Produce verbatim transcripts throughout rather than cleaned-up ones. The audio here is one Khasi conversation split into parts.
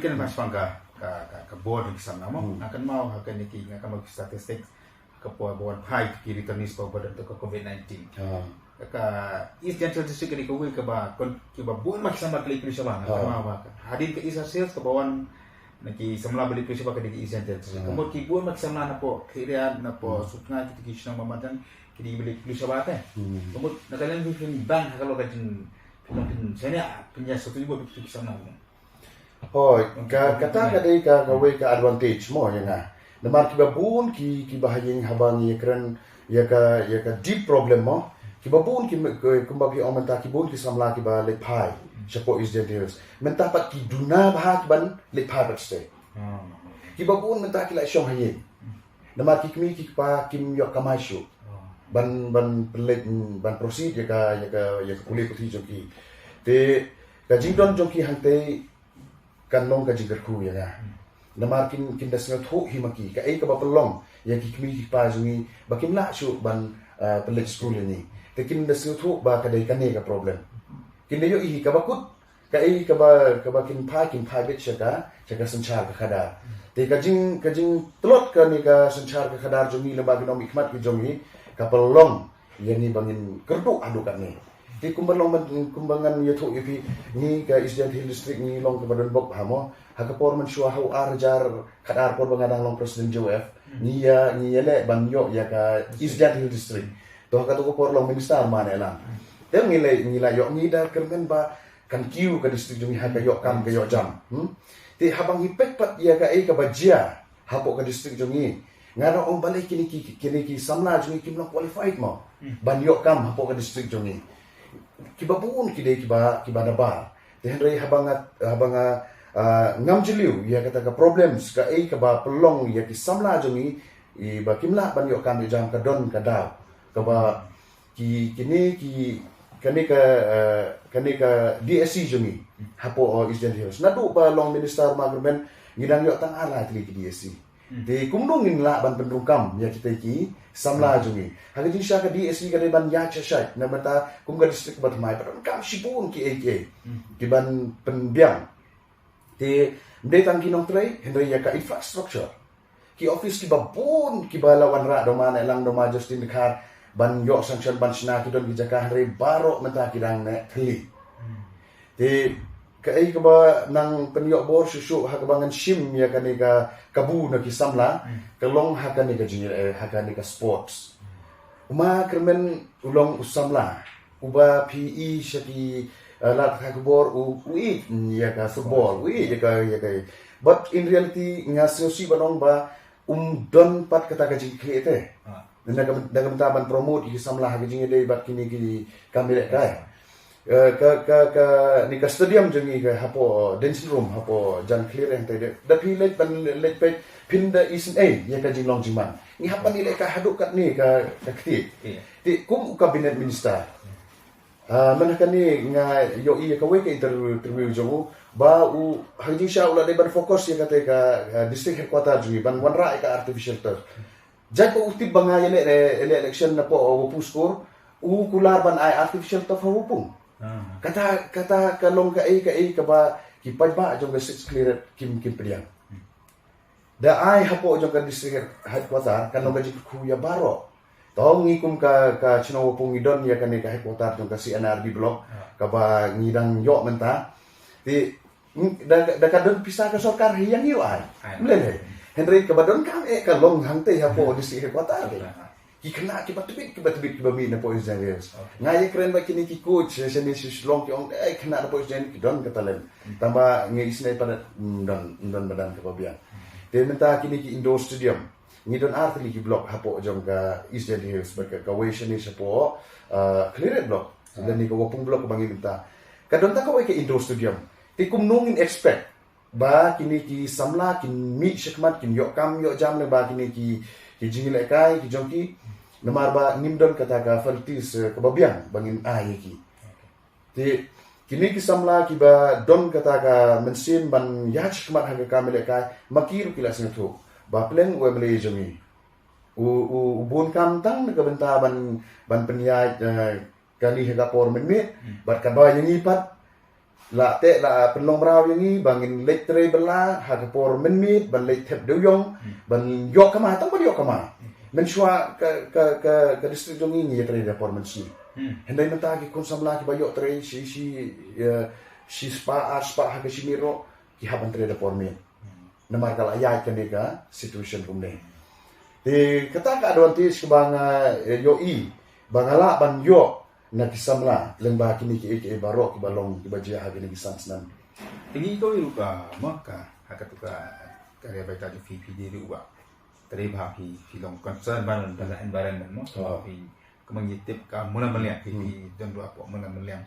Kane ba shaphang ka ka ka, ka bor ki samla mo. Hmm. Nga kynmaw ha kane ki, nga kynmaw ki statistics, ka por ba wan phai ki returnees ba don ka covid nineteen. Ah. Ka East Jaintia District ka dei kawei kaba kon, kiba bun ma ki samla ki leit pynshwa ba, nga kynmaw ba ka. Hadien ka East Khasi Hills kaba wan na ki samla ba leit pynshwa ba ka dei ka East Jaintia District. Ah. Ka mut ki bun ma ki samla napoh Khliehriat, napoh Sutnga, kita ki shnong ba marjan ki dei ba leit pynshwa ba te. Hmm. Ka mut na ka liang phi phin bang ha ka lok ka jing, phin long phin shaniah, phin ïa sngewthuh ba phi ki samla. Hooid, ka, kata ka dei ka, kawei ka advantage mo ïa nga. Namar kiba bun ki, kiba ha ïing haba ngi ïakren ïa ka, ïa ka deep problem mo. Kiba bun ki, ki, kumba phi ong mynta, ki bun ki samla kiba leit phai shapoh East Jaintia Hills. Mynta pat ki duna bha ki ban leit phai pat shatei. Kiba bun mynta ki la shong ha ïing. Namar ki kmie ki kpa kim ïoh kamai shuh ban, ban pynleit, ban proceed ïa ka, ïa ka, ïa ka pule puthi jong ki. Te ka jingdon jong ki hangtei kan long ka jingkyrkhu ïa nga. Namar kin, kin da sngewthuh hi ma ki kaei kaba pynlong ïa ki kmie ki kpa jong ngi ba kim lah shuh ban, ah, pynleit skul ïa ngi. Te kin da sngewthuh ba ka dei kane ka problem. Kin da ïohi kaba kut kaei kaba, kaba kin phai, kin phai beit sha ka, sha ka synshar ka khadar. Te ka jing, ka jingtlot kane ka synshar ka khadar jong ngi lyngba ki nongmihkhmat ki jong ngi ka pynlong ïa ngi ba ngin kyrduh haduh katne. Te kumba long ban, kumba ngan ïathuh ïa phi, ngi ka East Jaintia Hills District ngi long kaba don bok bha mo. Ha ka por mynshuwa ha u ar hajar khatar por ba nga dang long president J O F, ngi ïa, ngi ïaleh ban ïoh ïa ka East Jaintia Hills District. To ha kato ka por long minister ma Nehlang. Te ngi la, ngi la ïoh, ngi da kyrmen ba kan kiew ka district jong ngi ha ka ïoh kam ka ïoh jam. Hmm? Te haba ngi peit pat ïa kaei kaba jia hapoh ka district jong ngi, nga da ong balei kine ki, kine ki samla jong ngi kim long qualified mo ban ïoh kam hapoh ka district jong ngi. Kiba bun ki dei kiba, kiba nabar. Te hynrei haba nga, haba nga, ah, ngam jylliew ïa kata ka problems kaei kaba pynlong ïa ki samla jong ngi, i ba kim lah ban ïoh kam ïoh jam, ka don ka daw kaba ki, kine ki, kane ka, eh, kane ka D S C jong ngi hapoh, eh, East Jaintia Hills. Naduh ba long minister ma Kyrmen ngi dang ïoh tang ar lai tylli ki D S C. Hmm. Te kumno ngin lah ban pynrung kam ïa kita ki samla jong ngi. Ha ka jingshisha ka D S C ka dei ban ïaid shai shai na bynta kum ka district ba thymmai ba donkam shibun kiei kiei ki ban pynbiang. Te ym dei tang ki nongtrei, hynrei ïa ka infrastructure. Ki office kiba bun kiba la wanrah da u ma Nehlang, da u ma Justin Dkhar ban ïoh sanction ban shna, ki don ki jaka, hynrei baroh mynta ki dang neh thylli. Te kaei kaba nang pynïoh bor shuh shuh ha kaba ngan shim ïa kane ka kabu na ki samla ka long ha kane ka jing, eh, ha kane ka sports. U ma Kyrmen u long u samla uba phi i sha ki, eh, lad pathai khubor, u, u ïeit ïa ka football, u ïeit ïa ka, ïa ka. But in reality nga sngewsih ban ong ba um don pat kata ka jingkitkhlieh te. Ah. Na ka, na ka bynta ban promote ïa ki samla ha ka jingïadei bad kine ki kam ïalehkai. Eh, ka, ka, kane ka stadium jong ngi ka hapoh, eh, Dancing Room hapoh Jan Khliehriat te, da phi leit ban leit peit phin da isynei ïa ka jinglong jingman. Ngi hap ban ïalehkai haduh katne ka, ka ktieh. Te kum u cabinet minister, ah, mynta kane nga ïohi ïa kawei ka interview, interview jong u ba u ha ka jingshisha u la dei ban focus ïa kata ka, ah, district headquarter jong ngi ban wanrah ïa ka artificial turf. Jait ba u tip ba nga ïaleh, ïaleh election napoh, uh, Wapung Skur, u kular ban ai artificial turf ha Wapung. Ah. Kata, kata ka long kaei kaei kaba ki paidbah jong ka Sixth Khliehriat kim, kim pdiang. Da ai hapoh jong ka district headquarter kan long ka jingkyrkhu ïa baroh. To ngi kum ka, ka shnong Wapung ngi don ïa kane ka headquarter jong ka C and R D block kaba ngi dang ïoh mynta. Te da, da ka don pisa ka sorkar hi ïa ngi u ai. Ai. Mlien hi. Hynrei kaba donkam eh ka long hangtei hapoh district headquarter te. Ki khynnah kiba tbit, kiba tbit, kiba mih napoh East Jaintia Hills. Nga ïakren bad kine ki coach shane sha Shillong, ki ong, eh, khynnah napoh East Jaintia ki don ka talent. Tangba ngi isynei pat, mm, don, mm, don madan kaba biang. Te mynta kine ki indoor stadium ngi don ar tylli ki block hapoh jong ka East Jaintia Hills, bad ka, kawei shane shapoh, uh, Khliehriat block. Lane ka Wapung block kaba ngi mynta. Ka don tang kawei ka indoor stadium. Te kumno ngin expect ba kine ki samla kin mih shakhmat, kin ïoh kam ïoh jam lyngba kine ki, ki jingïalehkai ki jong ki, namar ba ngim don kata ka facilities, eh, kaba biang ba ngin ai ïa ki. Te kine ki samla kiba don kata ka mynsiem ban ïaid shakhmat ha ka kam ïalehkai, ma ki ruh ki la sngewthuh ba pleng u M L A jong ngi u, u, u bun kam tang na ka bynta ban, ban pynïaid, eh, kali ha ka por mynmiet, bad kaba ïa ngi pat la teh la pynlong mraw ïa ngi ba ngin leit trei bylla ha ka por mynmiet ban leit thep dewïong, ban ïoh kama, tang ban ïoh kama. Mynshuwa ka, ka, ka, ka district jong ngi ngi ïa trei da por mynsngi. Hynrei mynta ki khun samla kiba ïoh trei shi, shi, eh, shi spah ar spah ha ka shi miet ruh ki hap ban trei da por miet. Namar ka la ïaid kane ka situation kumne. Te kata ka advantage kaba nga, eh, ïohi ba nga lah ban ïoh na ki samla lyngba kine kiei kiei baroh kiba long kiba jia ha kine ki san snem. Te ngi kawei ruh ka, mo, ka, ha katu ka, ka ri Baita jong phi, phi dei ruh ba trei bha, phi, phi long concern ban, ban environment, mo. Oh. Phi, kumba ngi tip ka Mawlai Mylliem, phi, phi don ruh hapoh Mawlai Mylliem.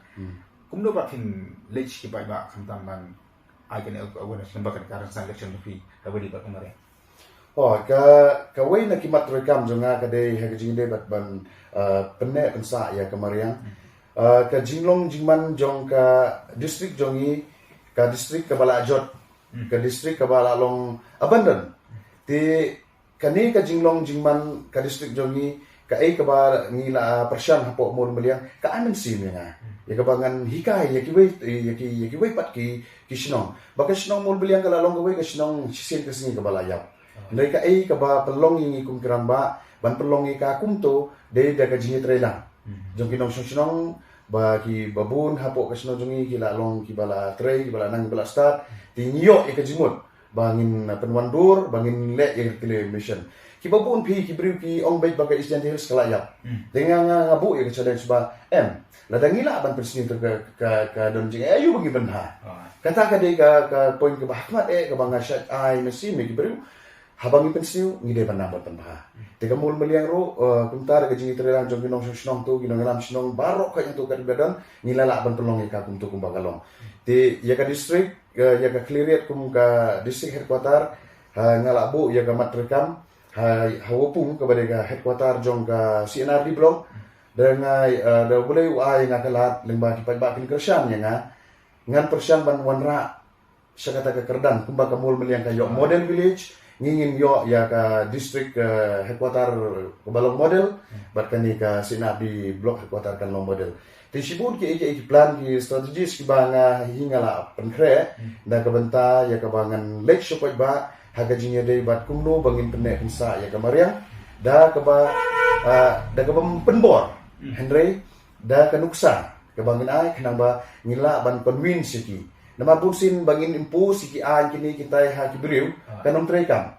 Kumno ba phin leit sha ki paidbah khamtam ban ai kane awareness lyngba kane ka rynsan election jong phi ha kaba ïadei bad ka mariang? Oh, ka, kawei na ki mat treikam jong nga ka dei ha ka jingïadei bad ban, uh, pynneh pynsah ïa ka mariang. Uh, ka jinglong jingman jong ka district jong ngi, ka district kaba la jot, ka district kaba la long abandon. Te kane ka jinglong jingman ka district jong ngi, kaei kaba ngi la pyrshang hapoh Mawlai Mylliem ka ai mynsiem ïa nga. Ïa kaba ngan hikai ïa kiwei, ïa ki, ïa kiwei pat ki, ki shnong. Ba ka shnong Mawlai Mylliem ka la long kawei ka shnong shisien ka sngi kaba la ïap. Hynrei kaei kaba pynlong ïa ngi kum ki rangbah ban pynlong ïa ka kumto dei da ka jingïatreilang jong ki nongshong shnong, ba kiba bun hapoh ka shnong jong ngi ki la long kiba la trei, kiba la nang, kiba la stad. Te ngi ïoh ïa ka jingmut ba ngin, uh, pynwandur, ba ngin leh ïa ka reclamation. Kiba bun phi ki briew ki ong beit ba ka East Jaintia Hills ka la ïap. Te nga, nga, nga buh ïa ka challenge ba, em, lada ngi lah ban pynsniew te ka, ka, ka don jingaiu ba ngi pynbha. Kata ka dei ka, ka point kaba hakhmat eh kaba nga shait ai mynsiem ïa ki briew. Haba ngi pynsniew, ngi dei ban nang ban pynbha. Te ka Mawlai Mylliem ruh, uh, kumta da ka jingïatreilang jong ki nongshong shnong to, ki nongïalam shnong baroh ka jong to ka dei ba don, ngi la lah ban pynlong ïa ka kumto kumba ka long. Te ïa ka district, uh, ïa ka Khliehriat kum ka district headquarter, ha, nga la buh ïa ka mat treikam ha, ha Wapung kaba dei ka headquarter jong ka C N R D block. Da nga, uh, da U Blei u ai ïa nga ka lad lyngba ki paidbah kin kyrshan ïa nga, ngan pyrshang ban wanrah sha kata ka kyrdan, kumba ka Mawlai Mylliem ka ïoh model village, ngi ngin ïoh ïa ka district, eh, headquarter kaba long model, bad kane ka C N R D block headquarter kan long model. Te shibun kiei kiei ki plan, ki strategies kiba nga hi nga la pynkhreh na ka bynta ïa kaba ngan leit sha paidbah ha ka jingïadei bad kumno ba ngin pynneh pynsah ïa ka mariang da kaba, ah, da kaba pynbor. Hynrei da ka nuksa kaba ngin ai khnang ba ngin lah ban convince ïa ki. Namar bunsien ba ngin impose ïa ki aiñ kine kitai ha ki briew, kan ym treikam.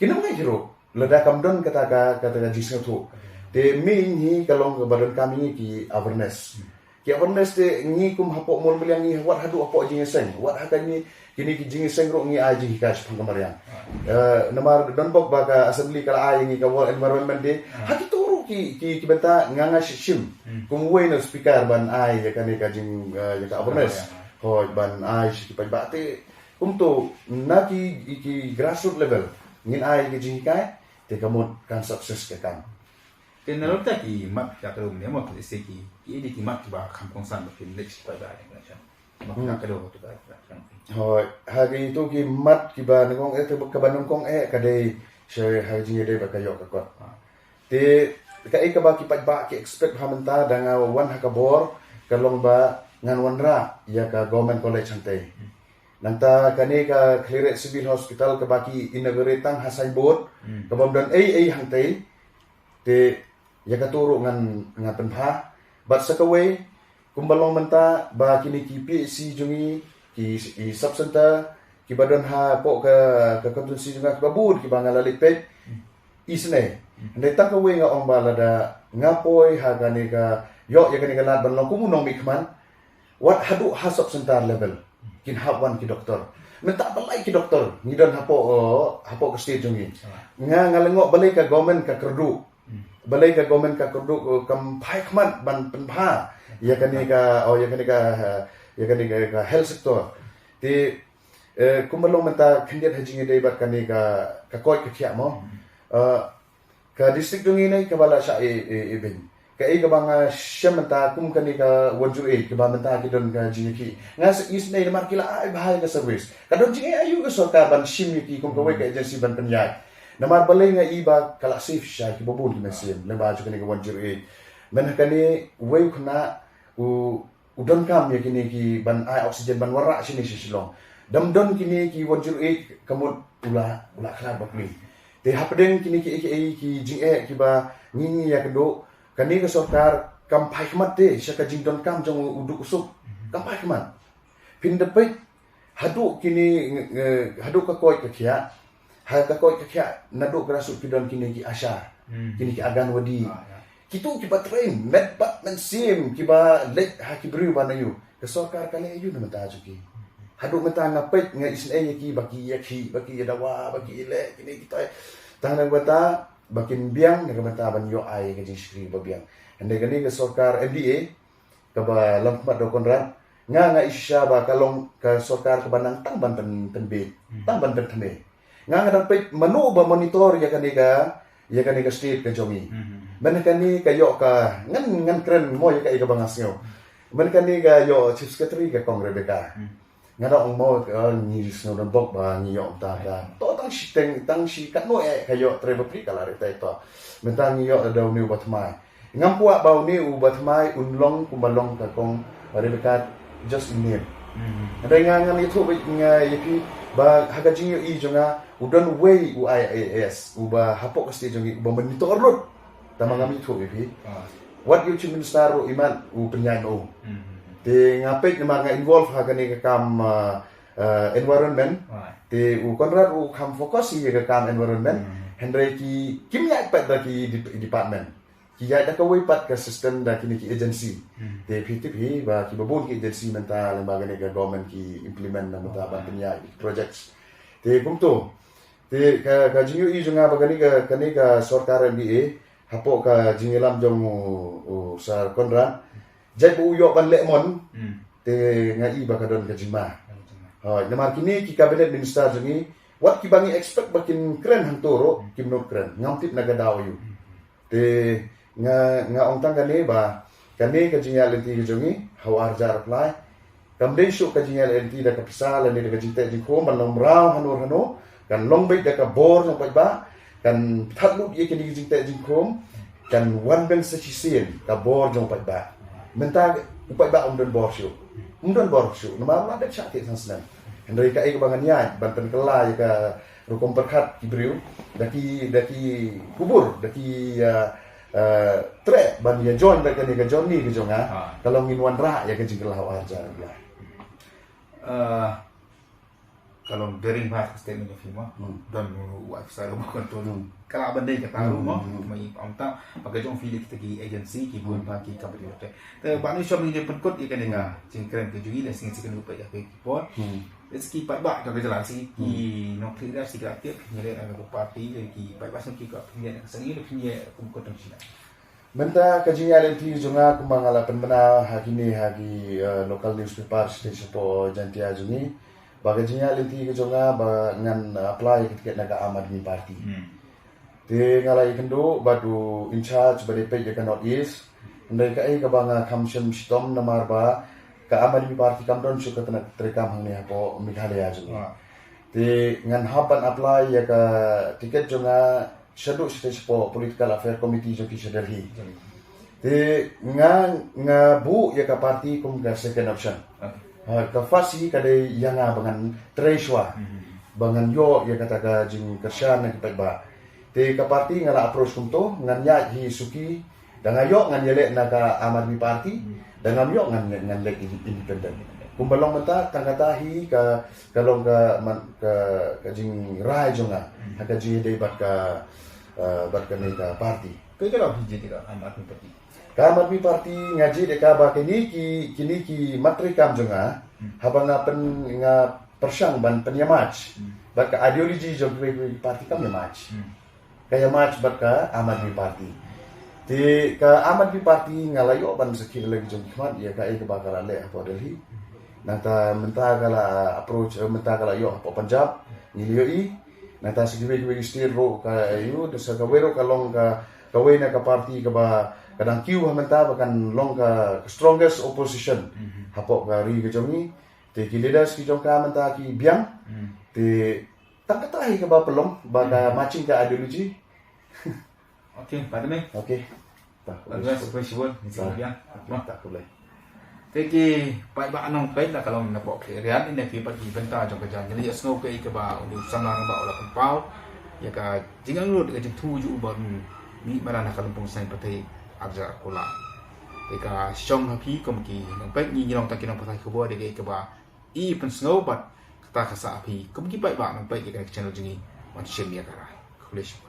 Kin ym ngeit hi ruh lada kam don kata ka, kata ka jingsngewthuh. Te mynhynnin hi ka long kaba donkam ïa ngi ki awareness. Ki awareness te ngi kum hapoh Mawlai Mylliem ngi wat haduh hapoh jingïaseng, wat ha kane kine ki jingïaseng ruh ngi ai jinghikai shaphang ka mariang. Eh, namar don bok ba ka assembly ka la ai ïa ngi ka World Environment Day. Ha kito ruh ki, ki, ki bynta nga nga shim kum uwei na speaker ban ai ïa kane ka jing, eh, ïa ka awareness. Hooid, ban ai sha ki paidbah te kumto na ki, ki grassroots level ngin ai ïa ka jinghikai te ka mut kan success ka kam. Te na lota ki mat ka ka dum ne mo ki se ki, ki dei ki mat kiba kham kongsan ba phin leit sha ki paidbah ne ka shang. Mat ka ka dum tu ka ka shang. Hooid, ha kito ki mat kiba nyngkong eh, te kaba nyngkong eh ka dei sha ha jingïadei bad ka ïoh ka kot. Te kaei kaba ki paidbah ki expect ha mynta da nga wan ha ka bor ka long ba ngan wanrah ïa ka government college hangtei. Nangta kane ka Khliehriat Civil Hospital kaba ki inaugurate tang ha signboard, kaba ym don ei ei hangtei. Te ïa kato ruh ngan, ngan pynbha. Bad sa kawei, kumba long mynta ba kine ki P H C jong ngi, ki, ki sub center kiba don hapoh ka, ka constituency jong nga kiba bun kiba nga la leit peit. Isynei. Hynrei tang kawei nga ong ba lada nga poi ha kane ka, ïoh ïa kane ka lad ban long kum u nongmihkhmat, wat haduh ha sub center level kin hap wan ki doktor. Mynta balei ki doktor ngi don hapoh, eh, hapoh ka state jong ngi. Nga, nga lyngngoh balei ka government ka kyrduh. Balei ka government ka kyrduh, eh, kam phai khmat ban pynbha ïa kane ka, oh, ïa kane ka, eh, ïa kane ka, ka health sector. Te, eh, kumba long mynta khyndiat ha jingïadei bad kane ka, ka koit ka khiah mo. Eh, ka district jong ngi ne kaba la shah e, e, e beiñ. Kaei kaba nga shem mynta kum kane ka one zero eight kaba mynta ki don ka jingïakhih. Nga sa isynei namar ki la ai bha ïa ka service. Ka don jingaiu ka sorkar ban shim ïa ki kum kawei ka agency ban pynïaid. Namar balei nga i ba ka la save shisha kiba bun ki mynsiem lyngba jong kane ka one zero eight. Myn ha kane uwei u khynnah u u donkam ïa kine ki ban ai oxygen ban wanrah shane sha Shillong. Dam don kine ki one zero eight ka mut u la, u la khlad bapli. Te hapdeng kine ki, ki, ki jingeh kiba ngi ngi ïa ka duh, kane ka sorkar kam phai khmat te sha ka jingdonkam jong u duk u suk. Kam phai khmat. Phin da peit haduh kine, nge-, nge-, haduh ka koit ka khiah. Ha ka koit ka khiah naduh grassroot ki don kine ki ASHA. Hmm. Kine ki Anganwadi. Ah, ya. Kitu kiba train, met bad mynsiem, kiba leit ha ki briew ba na ïoh. Ka sorkar ka leh ïa u na mynta jong ki. Haduh mynta nga peit nga isynei ïa ki ba ki ïa ki, ba ki ïa dawa, ba ki ïa leh, kine kita. Tang na mynta ba kin biang, na mynta ban ïoh ai ka jingshakri ba biang. Hynrei kane ka sorkar MDA, kaba long khmat da u Conrad. Nga nga ïa shisha ba ka long ka sorkar kaba nang tang ban pyn, pynbeit, hmm, tang ban pynthymmai. Nga nga dang peit mano ba monitor ïa kane ka, ïa kane ka state ka jong ngi. Hmm. Mynta kane ka ïoh ka ngan, ngan kren mo ïa ka, ïa kaba nga sngew. Mynta kane ka ïoh chief secretary ka Kong Rebecca. Hmm. Nga da ong mo, eh, ngi sngewdon bok ba ngi ïoh mynta ka. To tang shi teng, tang shi katno eh ka ïoh trei bapli ka la rei tai to. Mynta ngi ïoh da une u ba thymmai. Ngam kwah ba une u ba thymmai un long kumba long ka Kong Rebecca just in name. Hmm. Hynrei nga ngan ïathuh ba nga ïa phi ba ha ka jingïohi jong nga u don uwei u IAS uba hapoh ka state jong ngi uba monitor lut. Tama ngam ïathuh ïa phi. Ah. Wat ïa u Chief Minister ruh imat u pynïaid ma u. Hmm. Te nga peit namar nga involve ha kane ka kam, ah, ah, environment. Right. Te u Conrad u kham focus ïa ka kam environment. Hmm. Hynrei ki, kim ïaid pat da ki dep-, department. Ki ïaid da kawei pat ka system da kine ki agency. Hmm. Te phi tip hi ba kiba bun ki agency mynta lyngba kane ka government ki implement na mynta ban pynïaid ki projects. Te kumto. Te ka, ka jingïohi jong nga ba kane ka, kane ka sorkar MDA, hapoh ka jingïalam jong u, u Sir Conrad, jait ba u ïoh ban leh mon, hmm, te nga i ba ka don ka jingma. Ka don ka jingma. Hooid, namar kine ki cabinet minister jong ngi, wat kiba ngi expect ba kin kren hangto ruh, hmm, kim nud kren. Ngam tip na ka daw aïu. Hmm. Te nga, nga ong tang kane ba, kane ka jingïaid lynti ka jong ngi, ha u ar hajar ar lai, kam dei shuh ka jingïaid lynti da ka pisa lane da ka jingteh jingkhum ban long mraw hano hano, kan long beit da ka bor jong u paidbah, kan pynthut lut ïa kine ki jingteh jingkhum, kan wan biang sa shisien ka bor jong u paidbah. Mynta u paidbah um don bor shuh. Um don bor shuh. Namar u la dep shah thied san snem. Hynrei kaei kaba ngan ïaid ban pynkylla ïa ka rukom pyrkhat ki briew, da ki, da ki kubur, da ki, ah, ah, treh ban ïa join bad kane ka journey ka jong nga, ah, ka long ngin wanrah ïa ka jingkylla ha u ar hajar ar lai. Ah, ka long daring bha ka statement jong phi mo. Hmm. Don u officer ruh mo control. Hmm. Ka lah ban dei kata ruh mo. Hmm. Kumba i ong tang ba ka jong phi leh kita ki agency ki bun bha ki company. Te ba nu shong ïa pynkut ïa kane ka jingkren ka jong ngi, la sngi sngewbha ïa ka por. Hmm. Lei ki paidbah ka jylla, ki, hmm, nongtrei da, ki la tip ngi leh na ka party, ki paidbah sngewbha ki ka pynïaid na ka sngi, pynïaid kum ka tang sila. Mynta ka jingïaid lynti jong nga kumba nga la pynbna ha kine ha ki, eh, local newspaper sha shapoh Jaintia jong ngi. Ba ka jingïaid lynti ka jong nga ba ngan apply ka ticket na ka Aam Aadmi Party. Hmm. Te nga la ïakynduh bad u in charge ba dei peit ïa ka North East. Hynrei kaei kaba nga kham shym shitom namar ba ka Aam Aadmi Party kam don shuh ka tnat treikam hangne hapoh Meghalaya jong ngi. Ah. Te ngan hap ban apply ïa ka ticket jong nga shaduh shatei shapoh Political Affair Committee jong ki sha Delhi. Jong ki. Te nga, nga buh ïa ka party kum ka second option. Okay. Ha, ka first hi ka dei ïa nga ba ngan trei shuwa. Mhm. Ba ngan ïoh ïa kata ka jingkyrshan na ki paidbah. Te ka party nga la approach kumto, ngan ïaid hi suki, da nga ïoh ngan ïaleh na ka Aam Aadmi Party, hmm, da ngam ïoh ngan, ngan leh in-, independent. Kumba long mynta, tang kata hi ka, ka long ka man, ka, ka jingrai jong nga, hmm, ha ka jingïadei bad ka, eh, bad kane ka party. Kaei ka long phi jied ïa ka Aam Aadmi Party? Ka Aam Aadmi Party nga jied ïa ka ba kine ki, kine ki mat treikam jong nga, hmm, haba nga pyn, nga pyrshang ban pynïaid march, hmm, bad ka ideology jong kiwei kiwei ki party kam ïaid march. Hmm. Ka ïaid march bad ka Aam Aadmi Party. Te ka Aam Aadmi Party nga la ïoh ban sakhi da la ki jong ki khmat ïa kaei kaba ka la leh hapoh Delhi. Nangta mynta ka la approach, eh, mynta ka la ïoh hapoh Punjab, ngi la ïohi. Nangta sa kiwei kiwei ki state ruh ka ïoh, da sa kawei ruh ka long ka, kawei na ka party kaba ka dang kiew ha mynta ba kan long ka, ka strongest opposition, mhm, hapoh ka ri ka jong ngi. Te ki leaders ki jong ka mynta ki biang. Hmm. Te tang kata hi kaba pynlong ba ka, hmm, matching ka ideology. Okay, Bah Tymmen. Okay. Ta, Bah Tymmen, khublei shibun. Ta, biang. Ta, khublei. Te ki paidbah nongpeit, la ka long na pok ki rian ne phi pat ki bynta jong ka jingïasngew kaei kaba u samla rangbah u la pynpaw ïa ka jingangnud ka jingthu jong u ba un mih madan ha ka lympung saiñ pyrthei arja kula. Te ka shong ha phi kum ki nongpeit, ngi ngi long tang ki nongpathai khubor ïa kaei kaba i pynsngew bad kata ka sah ha phi kum ki paidbah nongpeit ïa ka channel jong ngi. Wan shim ïa ka rai. Khublei shibun.